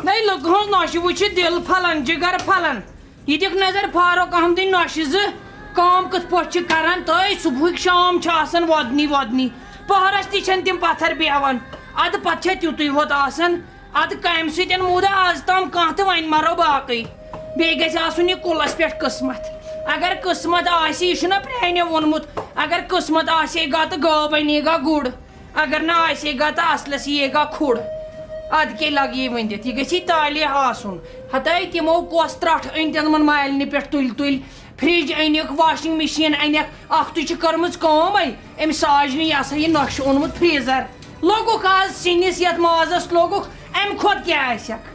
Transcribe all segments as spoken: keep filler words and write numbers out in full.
نَے لُکہٕ ہٕنٛز نۄشہِ وٕچھِتھ دِل پھلان، جِگر پھلان۔ یہِ دِکھ نظر فاروق احمدٕنۍ نۄشہِ زٕ کٲم کِتھ پٲٹھۍ چھِ کران۔ تہٕ صبحٕکۍ شام چھِ آسان وۄدنی وۄدنی۔ پٔہرَس تہِ چھَنہٕ تِم پتھر بیٚہوان۔ اَدٕ پتہٕ چھےٚ تیُتُے ہوت آسان۔ اَدٕ کامہِ سۭتۍ موٗدا آز تام کانٛہہ تہٕ وۄنۍ مَرو باقٕے۔ بیٚیہِ گژھِ آسُن یہِ کُلَس پٮ۪ٹھ قٕسمت۔ اگر قٕسمت آسہِ، یہِ چھُنہ پرٛانیو ووٚنمُت، اگر قٕسمت آسہِ ہے گا تہٕ گٲو بَنے گا گُر۔ اگر نہٕ آسہِ ہے گا تہٕ اصلس یی ہے گا کھُر۔ ادٕ کیٛاہ لگہِ یہِ ؤنِتھ؟ یہِ گژھِ تالے آسُن۔ ہتاے تِمو کۄس ترٹھ أنۍ تِمن مالنہِ پٮ۪ٹھ تُلۍ تُلۍ۔ فرج أنِکھ، واشنگ مشین أنِکھ، اکھ تُے چھِ کٔرمٕژ کٲم ہے۔ أمۍ ساجنہِ یہِ ہسا یہِ نۄشہِ اوٚنمُت فریزر۔ لوگُکھ آز سِنِس یتھ مازس لوگُکھ، امہِ کھۄتہٕ کیٛاہ آسٮ۪کھ؟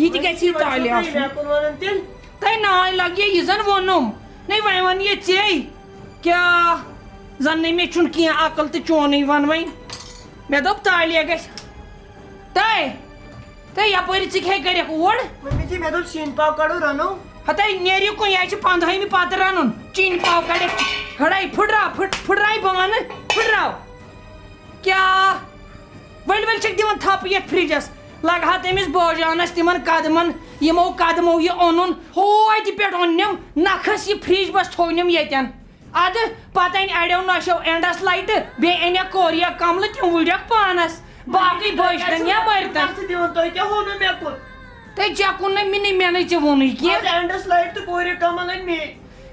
یہِ تہِ گژھِ یہِ تالے آسُن۔ مےٚ کُن ونان تیٚلہِ۔ تۄہہِ ناے لگہِ یہِ زن ووٚنُم۔ نَے وۄنۍ ون یہِ ژے۔ کیٛاہ؟ زن نَے مےٚ چھُنہٕ کینٛہہ عقل تہٕ چونُے ون وۄنۍ۔ مےٚ دوٚپ تالے گژھِ۔ تَے، تَے یپٲرۍ ژٕ کھے کٔرِکھ اور۔ مٔمی جی، مےٚ دوٚپ سِنۍ پاو کَڑو رَنو۔ ہَتَے نیرِ کُن، یہِ چھِ پنٛدہٲیمہِ پتہٕ رَنُن۔ چِنۍ پاو کَڑَکھ۔ ہَڑَے پھٕٹراو، پھٕٹ-، پھٕٹراے بانہٕ، پھٕٹراو۔ کیٛاہ؟ ؤلۍ ؤلۍ چھِکھ دِوان تھپہٕ یَتھ فرجَس۔ لگہٕ ہا تٔمِس بٲجانَس تِمن قدمن، یِمو قدمو یہِ اوٚنُن۔ ہوتہِ پٮ۪ٹھ اوٚننم نکھس یہِ فرج، بس تھوونم ییٚتٮ۪ن۔ ادٕ پتہٕ انہِ اڑیو نۄشو اینڈس لایٹہٕ، بیٚیہِ انکھ کوریا کملہٕ، تِم وُڈکھ پانس۔ باقٕے بٔچھتن یا مٔرتن۔ کتھ دِوان تُہۍ، کیٛاہ ہوو نہٕ مےٚ کُن؟ تہٕ ژےٚ کُن نہٕ مےٚ، مےٚ نَے ژےٚ ووٚنُے کینٛہہ۔ ادٕ اینڈس لایٹ تہٕ کوریا کمل أنۍ مے۔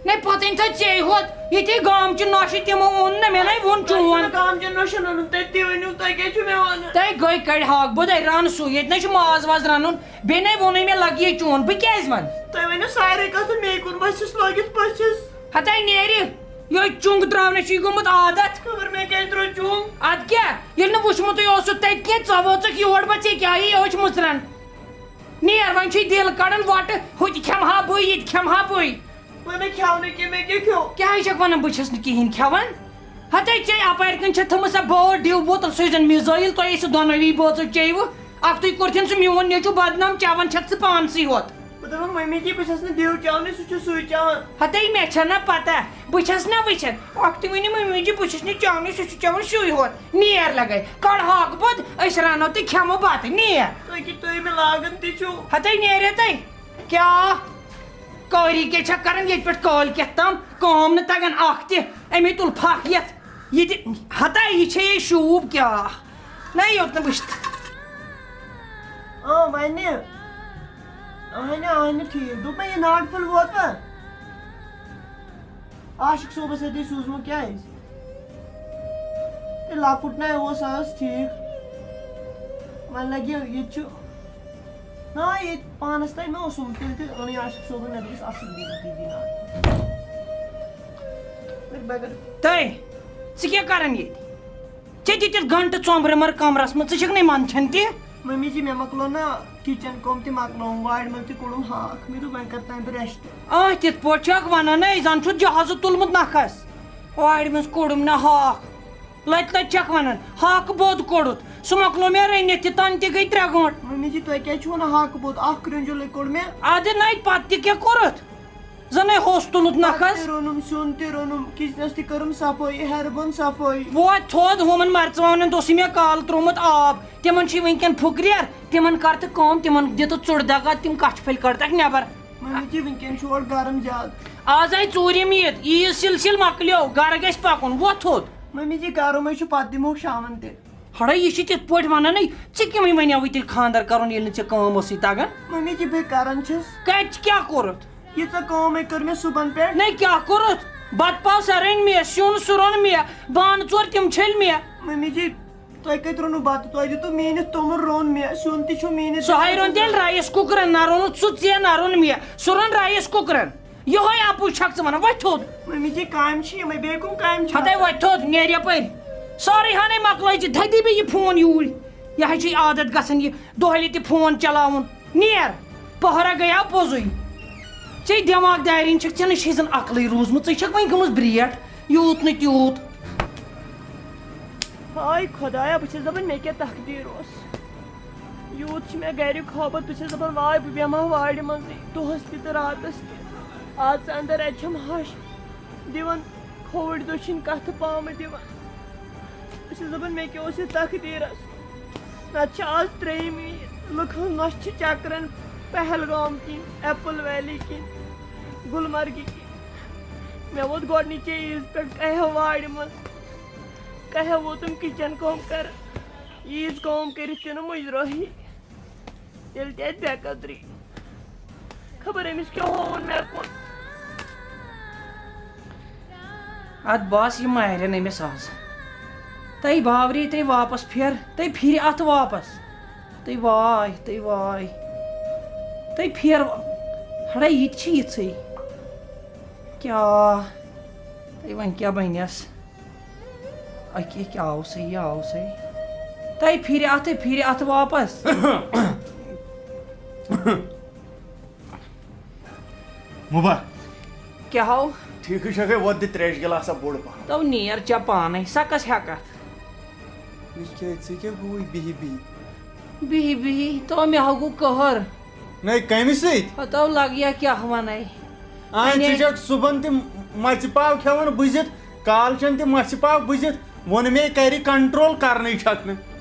نَے پتہٕ أنۍ تھا ژے ہوت، ییٚتے گامچہِ نۄشہِ تِمو اوٚن نہٕ مےٚ، نَے ووٚن چون۔ گامچٮ۪ن نۄشن اوٚنُم، تُہۍ تہِ ؤنِو، تُہۍ کیٛاہ چھِو مےٚ ونان؟ تَے گٔے کڑِ ہاکھ بوٚد، ہے رَن سُہ، ییٚتہِ نَے چھُ ماز واز رَنُن، بیٚیہِ نَے ووٚنُے مےٚ لگہِ یہِ چون، بہٕ کیٛازِ وَنہٕ؟ تُہۍ ؤنِو سارے کتھٕ مے کُن، بہٕ چھُس لٲگِتھ پٔژھِس۔ ہتے نیرِ، یہے چُنٛگ تراونس چھُ یہِ گوٚمُت عادت۔ خبر مےٚ کیٛازِ ترٛوو چُنٛگ۔ ادٕ کیٛاہ، ییٚلہِ نہٕ وُچھمُتُے اوسُتھ تتہِ کینٛہہ، ژٕ وٲژٕکھ یور، بہٕ ژےٚ کیٛاہ یی أچھ مُژرن؟ نیر، وۄنۍ چھُے دِل کڑان وۄٹہٕ، ہُہ تہِ کھٮ۪مہٕ ہا بٕے، یہِ تہِ کھٮ۪مہٕ ہا بٕے۔ وۄنۍ مےٚ کھیٛاو نہٕ کینٛہہ، مےٚ کیٛاہ کھیوٚو؟ کیٛاہ چھکھ ونان، بہٕ چھَس نہٕ کِہیٖنۍ کھٮ۪وان؟ ہتے ژےٚ اپارِ کِنۍ چھےٚ تھٲمٕژ سۄ بٔڑ ڈِو بوتل، سُہ یُس زن میٖزایِل تۄہہِ ٲسِو دۄنوَے بٲژو چیٚیوٕ۔ اکھتُے کوٚرتھن سُہ میون نیٚچو بدنام، چٮ۪وان چھکھ ژٕ پانسٕے ہوت۔ بہٕ دَپان مٔمی جی، بہٕ چھَس نہٕ ڈِو چٮ۪وانٕے، سُہ چھُ سُے چٮ۪وان۔ ہتے مےٚ چھےٚ نہ پتہ، بہٕ چھَس نہ وٕچھان۔ اکھتُے ؤنِو مٔمی جی، بہٕ چھُس نہٕ چٮ۪وانٕے، سُہ چھُ چٮ۪وان سُے ہوت۔ نیر لگے، کڑ ہاکہٕ بوٚد، أسۍ رنو تہٕ کھٮ۪مو بتہٕ، نیر۔ تُہۍ کہِ تُہۍ مےٚ لاگان تہِ چھِو۔ ہتے نیرے تَے۔ کیٛاہ؟ کٲری کیٛاہ چھےٚ کران ییٚتہِ پٮ۪ٹھ کٲلۍ کٮ۪تھ تام؟ کٲم نہٕ تگان اکھ تہِ۔ أمے تُل پھکھ یتھ۔ یہِ تہِ ہتا، یہِ چھے یہِ شوٗب کیٛاہ؟ نہ یوت نہٕ وٕچھتھ۔ آ، وَنہِ۔ اہنہِ، اہنہِ، ٹھیٖک۔ دوٚپ مےٚ، یہِ ناٹہٕ پھوٚل ووت وۄنۍ؟ عاشق صٲبَس اَتی سوٗزمُت کیٛازِ؟ تہٕ لۄکُٹ نَے اوس آز ٹھیٖک۔ وۄنۍ لَگہِ یہِ، یہِ تہِ چھُ، نہ، ییٚتہِ پانَس تام مےٚ اوسُم، تیٚلہِ تہِ اوٚنُے عاشق صٲبَن، مےٚ دوٚپُس، اَصٕل دِیِو تُہۍ دِیِو ناٹہٕ۔ مگر بہٕ کَرٕ تۄہہِ، ژٕ کیٛاہ کَران ییٚتہِ؟ ژےٚ دِتِتھ گنٹہٕ ژومبرِ مر کمرس منٛز، ژٕ چھکھ نہٕ منٛدچھان تہِ۔ مٔمی جی، مےٚ مۄکلو نا کچن کٲم تہِ مۄکلٲوٕم، وارِ منٛز تہِ کوٚڑُم ہاکھ، مےٚ دوٚپ وۄنۍ کرٕ تام بہٕ ریسٹ۔ آ، تِتھ پٲٹھۍ چھکھ ونان، ہے، زن چھُتھ جہازٕ تُلمُت نکھس۔ وارِ منٛز کوٚڑُم نہ ہاکھ، لتہِ لتہِ چھکھ ونان، ہاکہٕ بوٚد کوٚڑُتھ، سُہ مۄکلو مےٚ رٔنِتھ تہِ، تنہٕ تہِ گٔے ترٛےٚ گٲنٛٹہٕ۔ مٔمی جی، تۄہہِ کیٛازِ چھُو ونان ہاکہٕ بوٚد؟ اکھ کرٛنجُلٕے کوٚڑ مےٚ۔ ادٕ نَے پتہٕ تہِ کیٛاہ کوٚرُتھ؟ زَنَے ہوس تُلُتھ نَکھَس۔ بَتہٕ تہِ روٚنُم، سیُن تہِ روٚنُم، کِچنَس تہِ کٔرٕم صفٲیی، ہیٚرٕ بۄن صفٲیی۔ ووت تھوٚد ہُمَن مَرژٕوانٛگنَن، تہِ اوسُے مےٚ کالہٕ ترٛوومُت آب۔ تِمَن چھُے وٕنکٮ۪ن پھُکریر، تِمَن کر تہٕ کٲم، تِمَن دِ تہٕ ژُڑ دَگا، تِم کَچھہِ پھٔلۍ کَڑتَکھ نٮ۪بَر۔ مٔمی جی، وٕنکٮ۪ن چھُ اورٕ گرم زیادٕ۔ آز آیہِ ژوٗرِم عیٖد، عیٖد سِلسِل مۄکلیو، گرٕ گژھِ پَکُن، ووت تھوٚد۔ مٔمی جی، گرمٕے چھُ، پَتہٕ دِمو شامَن تہِ۔ ہڑے، یہِ چھِ تِتھ پٲٹھۍ وَنان، ہے، ژےٚ کَمہِ وَنیٛاوُے تیٚلہِ خانٛدر کَرُن، ییٚلہِ نہٕ ژےٚ کٲم ٲسٕے تَگان؟ مٔمی جی، بہٕ کَران چھَس۔ کَتہِ کیٛاہ کوٚرُتھ؟ ییٖژاہ کٲم ہے کٔر مےٚ صُبحن پٮ۪ٹھ۔ نَے کیٛاہ کوٚرُتھ؟ بَتہٕ پاو سۄ رٔنۍ مےٚ، سیُن سُہ روٚن مےٚ، بانہٕ ژور تِم چھٔلۍ مےٚ۔ مٔمی جی، تۄہہِ کَتہِ روٚنوٕ بَتہٕ؟ تۄہہِ دیُتوٕ میٖنِتھ توٚمُل روٚن مےٚ، سیُن تہِ چھُ میٖنِتھ سُہ ہَے توٚمُل روٚن تیٚلہِ رایِس کُکرَن، نہ روٚنُتھ سُہ ژےٚ، نہ روٚن مےٚ، سُہ روٚن رایِس کُکرَن۔ یِہوٚے اَپُز چھَکھ ژٕ وَنان، وۄتھ تھوٚد۔ مٔمی جی، کامہِ چھِ یِمَے، بیٚیہِ کَم کامہِ چھِ ہَتَے آسان؟ وۄتھ تھوٚد، نیر یَپٲرۍ۔ سٲرٕے ہَنَے مۄکلٲے ژٕ، تھدی بیٚیہِ یہِ فون یوٗرۍ۔ یہِ ہَے چھُے عادت گژھان یہِ دۄہلہِ تہِ فون چلاوُن۔ نیر، پٔہرا گٔیاو پوٚزُے۔ ژےٚ دٮ۪ماغ دارٮ۪ن چھَکھ، ژےٚ نَے چھے زَن عقلٕے روٗزمٕژ، ژٕ چھَکھ وۄنۍ گٔمٕژ برٛیٹھ، یوٗت نہٕ تیوٗت۔ ہاے خۄدایا، بہٕ چھَس دَپان، مےٚ کیٛاہ تقدیٖر اوس۔ یوٗت چھِ مےٚ گَریُک ہٲبَتھ، بہٕ چھَس دَپان، واے، بہٕ بیٚہمہٕ ہا وارِ منٛزٕے دۄہَس تہِ تہٕ راتَس تہِ۔ اَژٕ اَندَر، اَتہِ چھَم ہَش دِوان، کھووٕرۍ دٔچھِنۍ کَتھٕ پامہٕ دِوان۔ بہٕ چھَس دَپان، مےٚ کیٛاہ اوس یہِ تقدیٖرَس؟ نَتہٕ چھِ آز ترٛیٚیِم عیٖد۔ لُکھ ہٕنٛز نۄشہِ چھِ چکرن پہلگام کِنۍ، ایپل ویلی کِنۍ، گلمرگہِ کِنۍ۔ مےٚ ووت گۄڈٕنِچے عیٖز پٮ۪ٹھ کہہ وارِ منٛز۔ کہہ ووتُم کچن کٲم کران۔ عیٖز کٲم کٔرِتھ تہِ نہٕ مُجرٲہی۔ ییٚلہِ تہِ اَتہِ بے قدری۔ خبر أمِس کیٛاہ ہووُن مےٚ کُن۔ اتھ بس یہِ مارن أمِس آز۔ تَے باورے، تَے واپس پھر، تَے پھرِ اتھ واپس۔ تَے واے، تَے واے۔ تَے پھر۔ ہڑے، یہِ تہِ چھِ یِژھٕے۔ کیٛاہ؟ تَے وۄنۍ کیٛاہ بنٮ۪س؟ اکی کیٛاہ آو سہی، یہِ آو سہی۔ تَے پھرِ اتھ، تَے پھرِ اتھ واپس۔ مُبا۔ کیٛاہ ہو؟ ٹھیٖکٕے چھکھے، وۄتھ دِ ترٛیشہِ گِلاسا بوٚڑ پہم۔ تو نیر چا پانے، سۄ کس ہٮ۪کتھ؟ مےٚ چھِ کیٛاہ، ژےٚ کیٛاہ گوٚوُے بِہِتھ بِہِتھ؟ بِہِتھ بِہِتھ تو مےٚ ہا گوٚو قہر۔ نَے، کَمہِ سۭتۍ؟ ہتو لگیا کیٛاہ ونے۔ آ، ونے۔ ژٕ چھکھ صُبحن تہِ مَژِ پاو کھٮ۪وان بُزِتھ، کالچن تہِ مَژِ پاو بُزِتھ، ووٚن مےٚ کرِ control، کرنٕے چھکھ نہٕ۔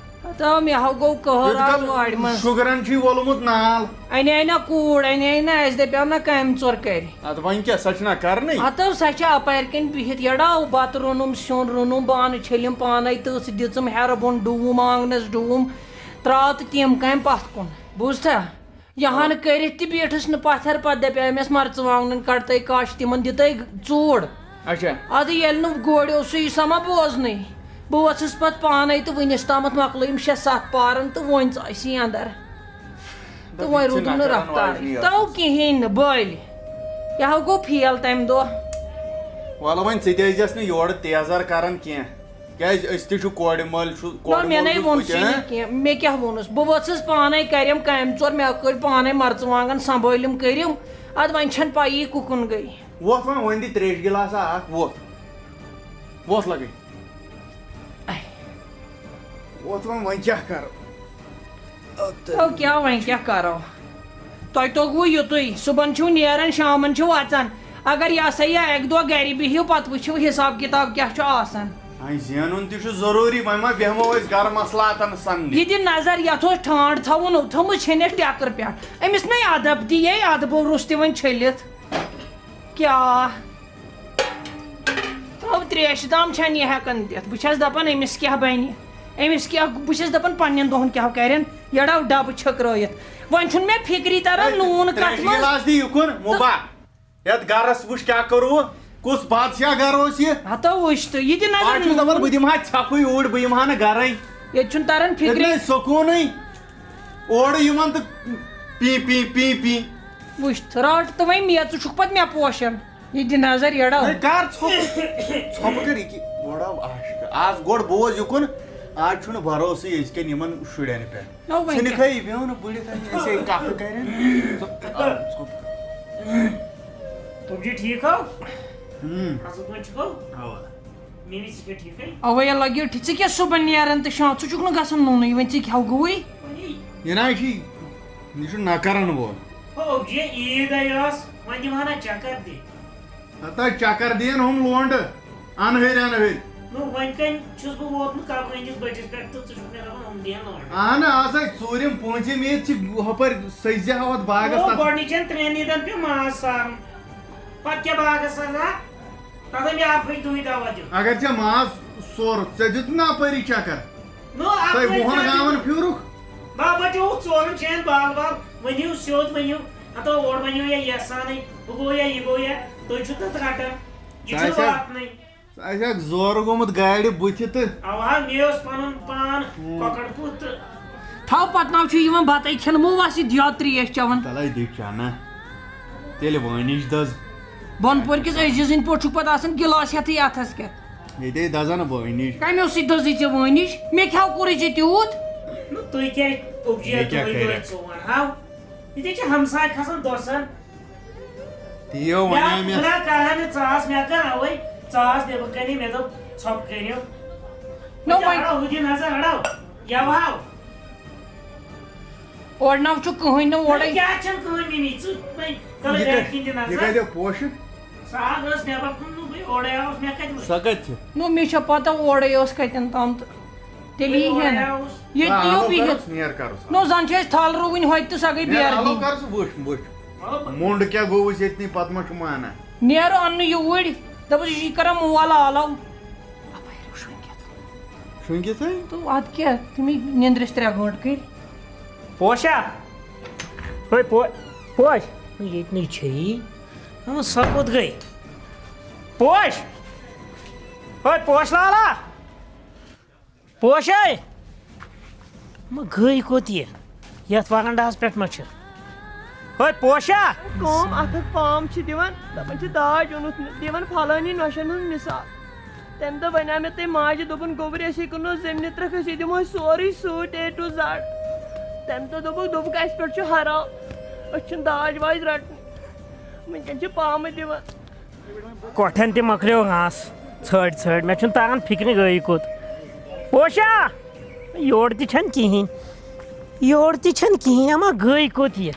ہتو مےٚ ہا گوٚو قہر یوٚت آز کال وارِ منٛز۔ شُگرن چھُے وولمُت نال۔ انے نا کوٗر، انے نا، اَسہِ دپیو نا کامہِ ژور کرِ۔ ادٕ وۄنۍ کیٛاہ، سۄ چھِ نا کرنٕے۔ ہتو سۄ چھِ اپارِ کِنۍ بِہِتھ، یڑاو بتہٕ روٚنُم، سیُن روٚنُم، بانہٕ چھٔلِم پانے، تٔژھ دِژٕم ہیرٕ بۄن، ڈُوُم آنگنس ڈُوُم، تراو تہٕ تِم کامہِ پتھ کُن۔ بوٗزتھا؟ یہِ ہن کٔرِتھ تہِ بیٖٹھٕس نہٕ پتھر، پتہٕ دپیٛاے مےٚ مرژٕوانٛگنن کڑتَے کش، تِمن دِتَے ژوٗڑ۔ اچھا۔ ادٕ ییٚلہِ نہٕ گۄڈٕ اوسُے یہِ سما بوزنٕے، بہٕ وۄژھٕس پتہٕ پانے تہٕ وُنِس تامتھ مۄکلٲیِم شےٚ ستھ پارن تہٕ وۄنۍ ژایہِ سٕے اندر۔ تہٕ وۄنۍ روٗدُم نہٕ رفتارٕے۔ تو کِہیٖنۍ نہٕ بٔلۍ۔ یہِ ہا گوٚو فیل تمہِ دۄہ۔ وَلہٕ وۄنۍ ژٕ تہِ ٲسۍزٮ۪س نہٕ یورٕ تیزر کران کینٛہہ۔ کیٛازِ أسۍ تہِ چھِ کورِ مٲلۍ، چھُ نہ، کورِ مےٚ مول نَے چھُس ووٚن بہٕ سُہ تہِ، نہٕ ہہ؟ کینٛہہ۔ مےٚ کیٛاہ ووٚنُس؟ بہٕ وٲژٕس پانَے، کَرٮ۪م کامہِ ژور، مےٚ کٔڑۍ پانَے مَرژٕوانٛگَن، سنٛبھٲلِم کٔرِم۔ اَدٕ وۄنۍ چھَنہٕ پَیی کُکُن گٔے۔ وۄتھ وۄنۍ، وۄنۍ دِ ترٛیشہِ گِلاسا اَکھ، وۄتھ۔ وۄتھ لَگے۔ اَے۔ وۄتھ وۄنۍ، وۄنۍ کیٛاہ کَرو؟ تو کیٛاہ وۄنۍ کیٛاہ کَرو؟ تۄہہِ توٚگوُ یُتُے، صُبحن چھِو نیران، شامن چھِو اَژان۔ اگر یہِ ہسا یہِ اَکہِ دۄہ گرِ بِہِو، پتہٕ وٕچھِو حساب کتاب کیٛاہ چھُ آسان۔ وۄنۍ زینُن تہِ چھُ ضروٗری، وۄنۍ ما بیٚہمو أسۍ گرٕ مسلاتن سننہِ۔ یہِ دِ نظر، یتھ اوس ٹھانٛڈ تھاوُن، تھٲومٕژ چھٔنِتھ ٹٮ۪کرٕ پٮ۪ٹھ۔ أمِس نے ادب دِیے، ادبو روٚستُے وۄنۍ چھٔلِتھ۔ کیٛاہ؟ تھو ترٛیشہِ دام چھَنہٕ یہِ ہٮ۪کان دِتھ۔ بہٕ چھَس دَپان، أمِس کیٛاہ بَنہِ؟ أمِس کیٛاہ، بہٕ چھَس دَپان، پنٛنٮ۪ن دۄہَن کیٛاہ کَرن؟ یَڑاو ڈَبہٕ چھٔکرٲیِتھ۔ وۄنۍ چھُنہٕ مےٚ فِکری تَران، ہے، نوٗن کَتھ ترٛیشہِ منٛز۔ گِلاس دِ یُکُن، مُبا۔ یَتھ گَرَس وٕچھ کیٛاہ کوٚروٕ، کُس بادشاہ گَرٕ اوس یہِ؟ ہَتو وٕچھ تہٕ یہِ تہِ نظر آز چھُس دَپان، نوٗن۔ بہٕ دِمہٕ ہا ژھٮ۪پھٕے اوٗرۍ، بہٕ یِمہٕ ہا نہٕ گَرَے۔ ییٚتہِ چھُنہٕ تَران ییٚتہِ فِکرے۔ نَے سکوٗنٕے۔ اورٕ یِوان تہٕ پی، پی، پی، پی۔ وٕچھ، رَٹ تہٕ وۄنۍ مےٚ، ژٕ چھُکھ پَتہٕ مےٚ پوشان۔ یہِ دِ نظر یَڑاو۔ ہے، کر ژھۄپہٕ؟ ژھۄپہٕ کر یہِ کہِ وۄڑاو عاشقہٕ۔ آز گۄڈٕ بوز یُکُن، آز چھُنہٕ بھروسٕے أزکٮ۪ن یِمن شُرٮ۪ن پٮ۪ٹھ۔ نو وۄنۍ ژھٕنِکھ کیٛاہ؟ ہے بیٚہو نہٕ بٔڑِتھ أمۍ أسے کتھٕ کرن۔ ژٕ، آ، ژھۄپہٕ۔ تُم جی ٹھیٖک ہو؟ ہُم۔ اصل پٲٹھۍ چھُکھو؟ اوا۔ میمی ژٕ چھُکھا ٹھیٖکھٕے؟ اوا یا لگیو ٹھیٖک۔ ژٕ کیٛاہ صُبحن نیران تہٕ شام، ژٕ چھُکھ نہٕ گژھان نوٚنُے، وۄنۍ ژٕ کھٮ۪و گوٚوٕے؟ وۄنۍ یی۔ یہِ نہ چھُے، یہِ چھُ نہ کران وول۔ ہو، جی عیٖد آے ٲس، وۄنۍ دِمہٕ ہا نہ چکر تہِ۔ ہتا چکر دِین ہُم لونڈٕ، انہٕرۍ انہٕرۍ۔ نو، وۄنۍ کَنۍ چھُس بہٕ ووتمُت کَبہٕ ہٕنٛدِس بٔٹھِس پٮ۪ٹھ تہٕ ژٕ چھُکھ مےٚ دَپان، یِم دِین لونڈٕ۔ اہن، آز ہے ژوٗرِم پوٗنٛژِم عیٖد چھِ ہُپٲرۍ سٔجزِ ہاوتھ باغس نو، تَتھ۔ گۄڈٕنِچَن ترٛٮ۪ن عیٖدَن پیوٚو ماز سارُن۔ پَتہٕ کیٛاہ باغس سزا؟ تَتھ ہے مےٚ اَپٲرۍ دُہٕے دوا دیُن۔ اگر ژےٚ ماز سوٚر، ژےٚ دیُت نہ اَپٲری چکر؟ نو، تۄہہِ اَپٲرۍ وُہَن ژےٚ گامَن دیُت۔ پھیورُکھ؟ بابا چھُ ہُہ ژورَن جاین بال بال، ؤنِو سیوٚد ؤنِو، ہتو اورٕ ؤنِو یا یَسانٕے، ہُہ گوٚو یا یہِ گوٚو یا، تُہۍ چھِو تَتھ رَٹان، یہِ ژٕ چھُنہٕ آسہِ ہا، واتنٕے۔ ژٕ آسہِ ہاکھ زورٕ گوٚمُت گاڑِ بٕتھِ تہٕ۔ اَوا، مےٚ اوس پَنُن پان ہُم۔ کۄکَر پوٗت تہٕ۔ تھاو پَتہٕ ناو چھُ یِوان بَتَے کھٮ۪نہٕ، مو وَس یہِ دیو ترٛیش چٮ۪وان۔ تَلَے دِ چا نہ، تیٚلہِ وٲنِج دٔز۔ بۄنہٕ پورِ کِس عزیٖزٕنۍ پٲٹھۍ چھُکھ پَتہٕ آسان گِلاس ہٮ۪تھٕے اَتھَس کٮ۪تھ۔ ییٚتے دَزَن وٲنِج۔ کَمیو سۭتۍ دٔزٕے ژےٚ وٲنِج؟ مےٚ کھیٛاو کوٚرُے ژےٚ تیوٗت؟ نہ، تُہۍ کیٛاہ اوٚبجی مےٚ کیٛاہ دۄہَے کَرِ؟ دۄہَے ژور ہاو؟ ییٚتہِ چھِ ہمساے کھسان دۄسَن۔ تِیو مےٚ وَنیو آو مےٚ۔ خۄدا کران نہٕ ژاس، مےٚ کٔر اَوَے ژاس نیٚبرٕ کَنی، مےٚ دوٚپ، "ژھۄپہٕ کٔرِو۔" نو مےٚ وۄنۍ۔ اَڑاو، ہُہ دِ نظر، اَڑاو۔ یَوٕ ہاو۔ اورٕ نہ چھُ کٕہٕنۍ نہٕ اورَے۔ نہ، کیٛاہ چھَنہٕ کٕہٕنۍ مِمی؟ ژٕ وۄنۍ تَلہٕ یہِ گَرِ کَتہِ، کِنۍ دِ یہِ نظر۔ کَتہِ پوشہِ؟ سۄ حظ ٲس نیٚبر کُن، نہٕ بہٕ اورَے آوُس، مےٚ کَتہِ وٕچھ؟ سۄ کَتہِ چھِ؟ نو، مےٚ چھےٚ پَتہ اورَے ٲس کَتٮ۪ن تام تہٕ۔ تیٚلہِ یی ہے نہٕ۔ ییٚتہِ آ، یِیو آلو بِہِتھ۔ کَرُس، نیر کَرُس آلو۔ نو زَن چھِ اَسہِ تھل رُوٕنۍ، ہوٚتہِ تہٕ سۄ گٔے نیر، بے آلو عرضی۔ کَرُس، وٕچھ، وٕچھ۔ موٚنٛڈ کیٛاہ گوٚوُس ییٚتہِ نٕے، پَتہٕ ما چھُ مانان؟ نیرو اَننہٕ یہِ اوٗرۍ، دَپُس یہِ چھِ کران مول آلو۔ اَپٲرۍ وٕچھ وٕنکٮ۪تھ۔ شۄنٛگِتھ ہے؟ تہٕ اَدٕ کیٛاہ، تٔمۍ نیٚنٛدرِس ترٛےٚ گٲنٛٹہٕ کٔرۍ۔ پوشا! ہے پو-، پوش! ییٚتہِ نٕے چھےٚ یی۔ اَما سۄ کوٚت گٔے؟ پوش! ہے پوش لالا! پوشے! ما گٔے کوٚت یہِ؟ یَتھ وَرَنٛڈاہَس پٮ۪ٹھ ما چھِ؟ ہے پوشا! کٲم اَتھَس پام چھِ دِوان، دَپان چھِ داج اوٚنُتھ نہٕ، دِوان پھلٲنی نۄشَن ہُنٛد مِثال۔ تَمہِ دۄہ وَنیٛاو مےٚ تٔمۍ ماجہِ، دوٚپُن، گوٚبُر، أسۍ ہے کٕنو زٔمیٖنہِ ترٛکھ، أسۍ ہے دِمہوے سورُے سۭتۍ A to Z۔ تَمہِ دۄہ دوٚپُکھ، دوٚپُکھ، اَسہِ پٮ۪ٹھ چھُ حرام، أسۍ چھِنہٕ داج واج رَٹنٕے۔ وٕنکٮ۪ن چھِ پامہٕ دِوان۔ کۄٹھٮ۪ن تہِ مۄکلیو گاسہٕ ژھٲڑۍ ژھٲڑۍ، مےٚ چھُنہٕ تران فِکرِ گٔے کوٚت۔ پوشا! یورٕ تہِ چھَنہٕ کِہیٖنۍ، یورٕ تہِ چھَنہٕ کِہیٖنۍ، اَما گٔے کوٚت یہِ؟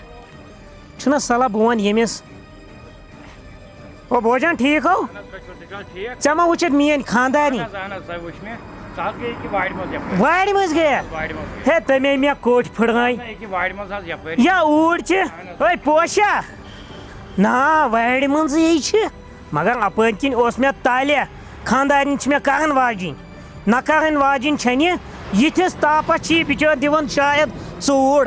چھُنہ صلاح بہٕ وَنہٕ ییٚمِس۔ او بوجان، ٹھیٖک ہو؟ اہن حظ، تُہۍ چھِو، تُہۍ چھِو حظ ٹھیٖک؟ ژےٚ ما وٕچھَتھ میٛٲنۍ خانٛدارِنۍ؟ اہن حظ، اہن حظ، سۄ وٕچھ مےٚ۔ سۄ حظ گٔے ییٚکیٛاہ وارِ منٛز یَپٲرۍ۔ وارِ منٛز گٔیہ؟ وارِ منٛز۔ ہے، تَمے مےٚ کوٚٹھۍ پھٕڑرٲے۔ نہ، ییٚکیٛاہ وارِ منٛز حظ یَپٲرۍ۔ یا اوٗرۍ چھِ۔ اہن حظ۔ ہے پوشا! نا، وارِ منٛزٕے چھِ۔ مگر اَپٲرۍ کِنۍ اوس مےٚ تَلہِ۔ خانٛدارِنۍ چھِ مےٚ کَرَن واجِنۍ۔ نہ کَرٕنۍ واجِنۍ چھَنہِ۔ یِتھِس تاپَس چھِ یہِ بِچٲر دِوان شاید ژوٗر۔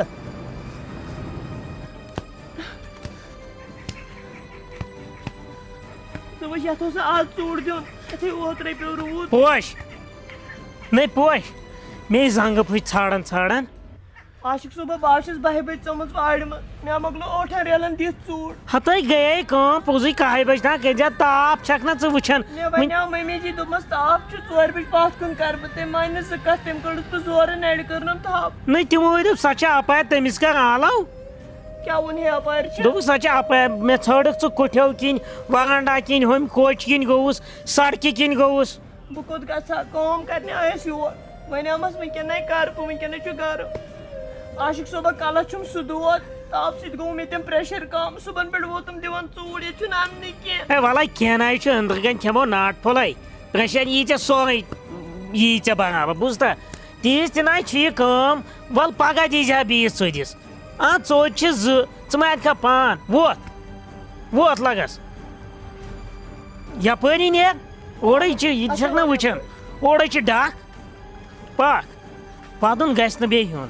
ژٕ وٕچھ، یَتھ اوس نہٕ آز ژوٗر دیُن، یِتھُے اوترَے پیوٚو روٗد۔ پوش، نَے پوش، مے زنٛگہٕ پھٔچ ژھانٛڈان ژھانٛڈان۔ عاشق صٲبہ، بہٕ حظ چھُس بَہہِ بَجہِ ژامٕژ وارِ منٛز، مےٚ مۄکلو ٲٹھَن ریلَن دِتھ ژوٗر۔ ہَتٲے گٔیے کٲم، پوٚزُے کَہہِ بَجہِ تام کٔرۍ زِ تاپھ چھَکھ نہ ژٕ وٕچھان۔ مےٚ وۄنۍ وَنیٛاو مٔمی جی، دوٚپمَس، تاپھ چھُ، ژورِ بَجہِ پَتھ کُن کَرٕ بہٕ، تٔمۍ مانہِ نہٕ زٕ کَتھ، تٔمۍ کٔڑٕس بہٕ زورٕ نَرِ، کٔرنَم تھَپھ۔ نَے تِمو دوٚپ، سۄ چھےٚ اَپارِ، تٔمِس کَر آلو۔ کیٛاہ ووٚن ہے اَپارِ چھِ؟ دوٚپُس، سۄ چھےٚ اَپارِ، مےٚ ژھٲنٛڈٕکھ ژٕ کُٹھیو کِنۍ، وَرانٛڈا کِنۍ، ہُمہِ کوچہِ کِنۍ گوٚوُس، سڑکہِ کِنۍ گوٚوُس۔ بہٕ کوٚت گژھٕ ہا؟ کٲم کرنہِ آیَس یور۔ وۄنۍ آمَس وٕنکیٚنَے کَرٕ بہٕ، وٕنکیٚنَے چھُ گرم۔ عاشق صٲبہ، کَلَس چھُم سُہ دود، تاپہٕ سۭتۍ گوٚو مےٚ تٔمۍ pressure کَم۔ صُبحَن پٮ۪ٹھ ووتُم دِوان ژوٗر، ییٚتہِ چھُنہٕ اَننٕے کینٛہہ۔ ہے وَلَے کینٛہہ نہ، یہِ چھُ أنٛدرٕ کَنۍ کھٮ۪مو ناٹہٕ پھوٚلَے۔ Pressure یی ژےٚ سورُے، یی ژےٚ برابر، بوٗزتھا؟ تیٖژ تہِ نہ چھِ یہِ کٲم۔ وَلہٕ پَگاہ دیٖزِ ہا بیٚیِس ژٔدِس۔ آ، ژوٚد چھِ زٕ، ژٕ مارکھا پان؟ ووتھ، ووتھ لَگَس۔ یَپٲری نیر، اورَے چھِ، یہِ تہِ چھَکھ نہ وٕچھان، اورَے چھِ ڈَکھ، پَکھ، پَتُن گژھِ نہٕ بیٚیہِ ہیوٚن۔